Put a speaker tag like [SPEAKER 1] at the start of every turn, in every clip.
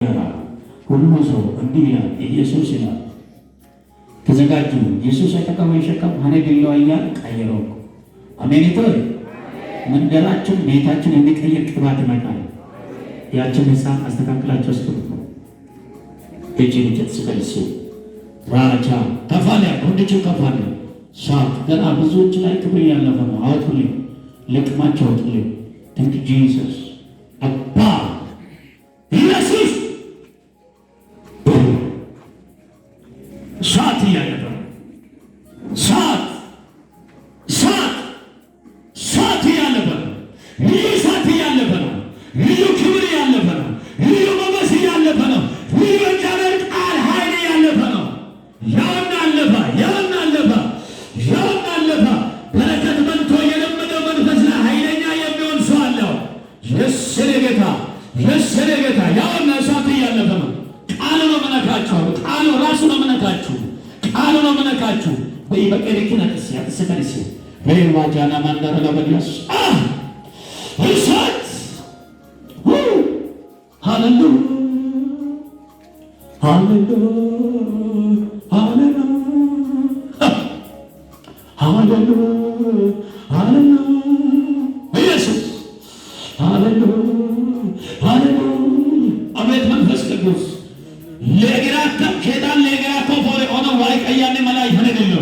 [SPEAKER 1] ሁሉ ሰው እንዲህ ይላል፣ ኢየሱስ ይላል። ተዘጋጁ። ኢየሱስ አይጠቀሙ የሸከም ሀኔ ድለው እያል ቀይረው። አሜኒቶ መንደራችን ቤታችን የሚቀይር ቅባት ይመጣል። ያችን ሕፃን አስተካክላቸው ስ እጅ ልጭት ስፈልስ ራቻ ከፋለ ወንድች ከፋለ ሳት ገና ብዙዎች ላይ ክብር እያለፈ ነው። አውጡልኝ፣ ልቅማቸው አውጡልኝ። Thank Jesus አባ ኢየሱስ። እሳት እያለፈ ነው። እሳት፣ እሳት፣ እሳት እያለፈ ነው። ልዩ እሳት እያለፈ ነው። ልዩ ክብር እያለፈ ነው። ልዩ ሞገስ እያለፈ ነው። ልዩ እግዚአብሔር ቃል ኃይል እያለፈ ነው። ያውን አለፈ፣ ያውን አለፈ፣ ያውን አለፈ። በረከት በልቶ የለመደው መንፈስ ላይ ኃይለኛ የሚሆን ሰው አለው። የስኔ ጌታ፣ የስኔ ጌታ፣ ያውና እሳት እያለፈ ነው። ቃሉ ነው መነካችሁ። ቃሉ ራሱ ነው መነካችሁ። ቃሉ ነው መነካችሁ። በይበቀለኪና ጥስ ያጥሰከንስ ሬዋጃና ማንዳራ ለበዲያስ እሳት። ሃሌሉያ፣ ሃሌሉያ፣ ሃሌሉያ፣ ሃሌሉያ፣ ሃሌሉያ፣ ኢየሱስ፣ ሃሌሉያ፣ ሃሌሉያ። አቤት መንፈስ ቅዱስ። ለግራከ ሸይጣን ለግራከ ፎሬ ኦኖ ዋይ ቀያኔ መላ ይሆነ ድሎ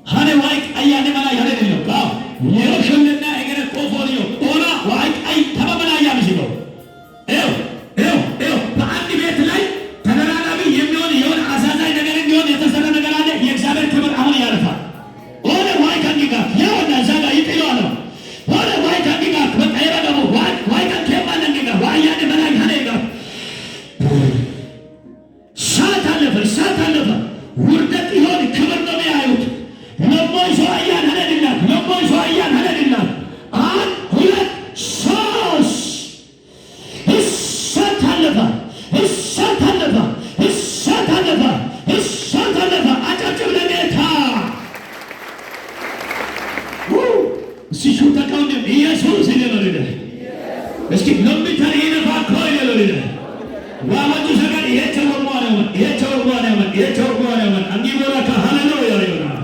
[SPEAKER 1] ሀኔ ዋይ ቀያኔ መላ ይሆነ ድሎ ቃ የሽልና እግረ ኮፎሪዮ ኦና ዋይ ቀይ ተበመላ ያምሽሎ። ኤው ኤው ኤው፣ በአንድ ቤት ላይ ተደራራቢ የሚሆን የሆነ አሳዛኝ ነገር እንዲሆን የተሰራ ነገር አለ። የእግዚአብሔር ክብር አሁን ያልፋል። ኦነ ዋይ ከንጊጋ ያውና እዛ ጋር ይጥለዋል። ኦነ ዋይ ከንጊጋ በቃ ይረገሙ ዋይ ዋይ ከንኬማ ነንጊጋ ዋያኔ መላ ይሆነ ይጋ። እሳት አለፈ፣ እሳት አለፈ። ውርደት ይሆን ክብር ነው የሚያዩት። ለሞይ ሰው አያን ሀለድላት፣ ለሞይ ሰው አያን ሀለድላት። አንድ፣ ሁለት፣ ሶስት። እሳት አለፈ፣ እሳት አለፈ፣ እሳት አለፈ፣ እሳት አለፈ። አጨብጭብ ለጌታ። ሲሹ ተቀውም ኢየሱስ ይለበልደ እስኪ ለሚተር ይነፋኮ ይለበልደ ዋመጩ ሰገር ይሄ ቸወርሟን ያመን፣ ይሄ ቸወርሟን ያመን፣ ይሄ ቸወርሟን ያመን። አንጊቦራካ ሃሌሉያ ይሆናል።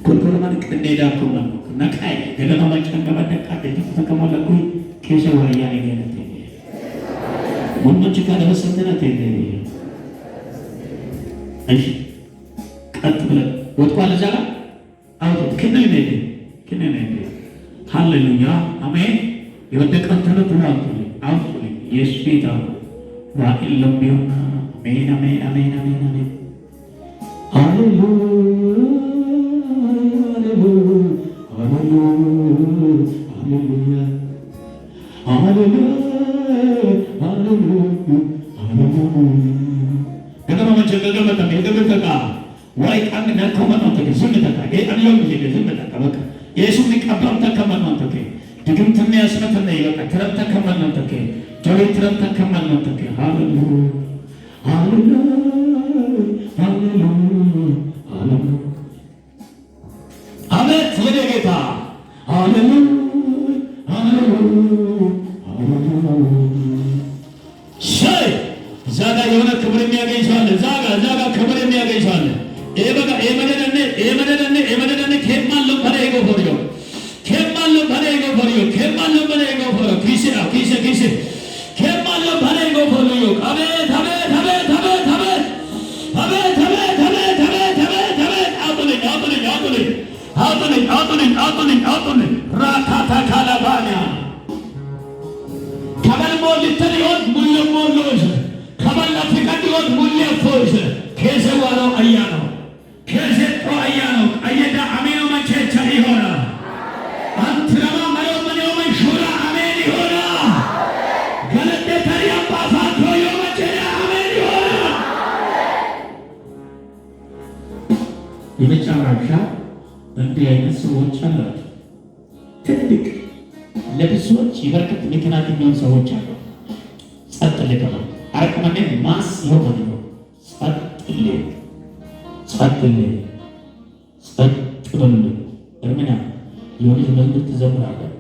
[SPEAKER 1] ኮልኮለማን ቅኔዳ ኮማን ነቃይ ገለማ ማጨንገባ ደቃ ተከሞለኩ ኬሰ ወያኔ ገለተ ወንዶች ካለበሰንተና ተገ። እሺ፣ ቀጥ ብለህ ወጥቋል። እዛ ጋር አውጡት። ክንን ሄደ፣ ክንን ሄደ። ሃሌሉያ አሜን። የወደቀን ቶሎ ቶሎ አውጡልኝ፣ አውጡልኝ። ኢየሱስ ጌታ ነው። ራእይ ለሚሆን አሜን፣ አሜን፣ አሜን፣ አሜን፣ አሜን። ሃሌሉያ፣ ሃሌሉያ፣ ሃሌሉያ፣ ሃሌሉያ፣ ሃሌሉያ። ገደማ መንቸ ገገመ ገገመ ዋይ ቃን ነከመ ነው ተከ ዝም ተካ አንዮም ይሄ ዝም ተካ በቃ ኢየሱስ ሊቀበም ተከመ ነው ተከ ድግምትና ያስመተነ ይበቃ ትረም ተከመ ነው ተከ ጆሪ ትረም ተከመ ነው ተከ። ሃሌሉያ፣ ሃሌሉያ፣ ሃሌሉያ፣ ሃሌሉያ። አቤት የኔ ጌታ። ሃሌሉያ፣ ሃሌሉያ፣ ሃሌሉያ። ሸይ እዛ ጋር የሆነ ክብር የሚያገኝ ሰው አለ። እዛ ጋር፣ እዛ ጋር ክብር የሚያገኝ ሰው አለ። ኤበጋ ኤመደደኔ ኤመደደኔ ኤመደደኔ ኬማለም በለ ጎፎሪዮ ኬማለም በለ ጎፎሪዮ ኬማለም በለ ጎፎሪዮ ኪሴ ኪሴ ኪሴ ኬማለም በለ ጎፎሪዮ። አቤት፣ አቤት፣ አቤት፣ አቤት፣ አቤት፣ አቤት፣ አቤት፣ አቤት፣ አቤት፣ አቤት፣ አቤት። አውጡልኝ፣ አውጡልኝ፣ አውጡልኝ፣ አውጡልኝ፣ አውጡልኝ፣ አውጡልኝ፣ አውጡልኝ። ራካታ ካላባንያ ከበልሞ ልትልዮን ሙለሞ ሎሽ ከበላ ፍቀድዮን ሙሌ ፎሽ ኬሴ ዋሎ አያ ነው፣ ኬሴ ጦ አያ ነው። አየዳ አሜኖ መቼቻ ይሆና አንትረማ መዮ መኔዮ መንሹራ አሜን ይሆና ገለጤ ተሪያም ባፋቶ ዮ መቼ አሜን ይሆና። የመጨረሻ እንዲህ አይነት ሰዎች አሏቸው። ትልቅ ለብዙዎች የበረከት ምክንያት የሚሆን ሰዎች አሉ። ጸጥ ልገባ አረቀመኔ ማስ ይሆን ነው። ጸጥ ል፣ ጸጥ ል፣ ጸጥ በሉ። እርምና የሆነች መዝሙር ትዘምራለህ።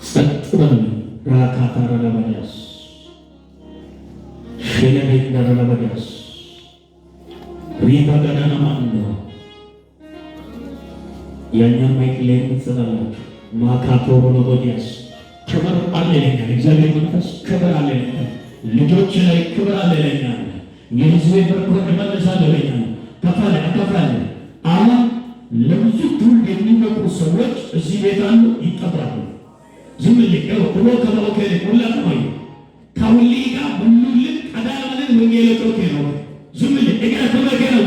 [SPEAKER 1] ጸጥ በሉ። ራካታረለበዲያስ ሼለቤንደረለበዲያስ ሪባጋዳናማንዶ ያኛን ማይክ ላይ ትሰጣላችሁ። ማካቶሮሎጎዲያስ ክብር አለ ይለኛል እግዚአብሔር መንፈስ፣ ክብር አለ ይለኛል። ልጆች ላይ ክብር አለ ይለኛል። የሕዝቤ ምርኮ እመልሳለሁ ይለኛል። ከፋለ አከፍላለሁ። አሁን ለብዙ ትውልድ የሚበቁ ሰዎች እዚህ ቤት አሉ፣ ይቀብራሉ። ዝም ልቀው ብሎ ከመወከ ሁላ ነው ከሁሊጋ ሁሉልን ቀዳል ማለት ወንጌል ቶኬ ነው። ዝም ል እጋ ተመከ ነው።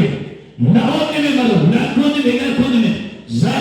[SPEAKER 1] ናኦን ነው ናኮን እጋ ኮን ዛሬ